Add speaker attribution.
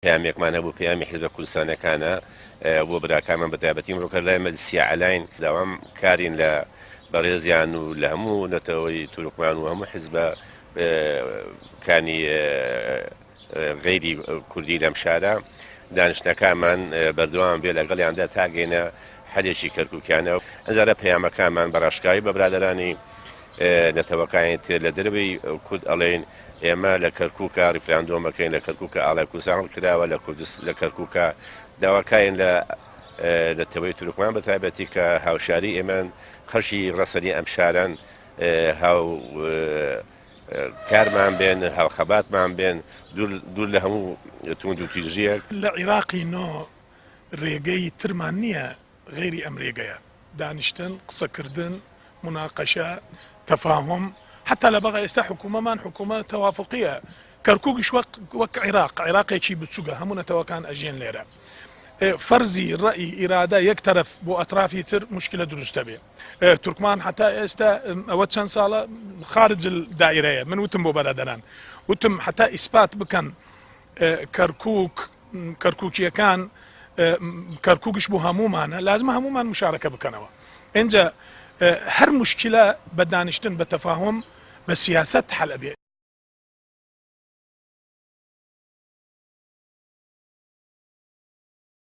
Speaker 1: پەیامێکمان هەبوو، پەیامی حیزبە کوردستانیەکانە بۆ براکانمان بە تایبەتی ئەمڕۆ کە لای مەجلسی عەلاین داوام کارین لە بەڕێزیان و لە هەموو نەتەوەی تورکمان و هەموو حیزبە کانی غەیری کوردی لەم شارە دانیشتنەکانمان بەردەوام بێ لەگەڵیاندا تا گەینە حەلێکی کەرکوکیانە ئەجارە پەیامەکانمان بە ڕاشکاوی بە برادەرانی نەتەوەکانی تر لە دەرەوەی کورد ئەڵێین ئێمە لە کەرکوکا ڕیفراندۆم ئەکەین، لە کەرکوکا ئاڵای کوردستان هەڵکراوە، لە کوردس لە کەرکوکا داواکارین لە نەتەوەی تورکمان بە تایبەتی کە هاوشاری ئێمەن، خەڵکی ڕەسەنی ئەم شارەن، هاو کارمان بێن، هاوخەباتمان بێن، دوور دوور لە هەموو توندوتیژییەک.
Speaker 2: لە عیراقی نۆ رێگەی ترمان نییە غەیری ئەم رێگەیە، دانیشتن، قسەکردن، موناقەشە، تەفاهوم، حەتا لە بەغا ئێستا حکومەمان حکومە تەوافقیە، کەرکوکیش وەک وەک عیراق، عیراقێکی بچوکە هەموو نەتەوەکان ئەژیەن لێرە. فەرزی رەئی ئیرادە یەک تەرەف بۆ ئەترافی تر موشکیلە دروست دەبێ. تورکمان حەتا ئێستا ئەوە چەند ساڵە خارج الدائرەیە، من وتم بۆ بەرادەران وتم حەتا ئیسپات بکەن کەرکوک کەرکوکیەکان کەرکوکیش بۆ هەموومانە لازمە هەموومان مشارەکە بکەنەوە ئینجا هەر مشکلە بە دانیشتن بە تەفاهۆم بە سیاسەت حەل ئەبێ.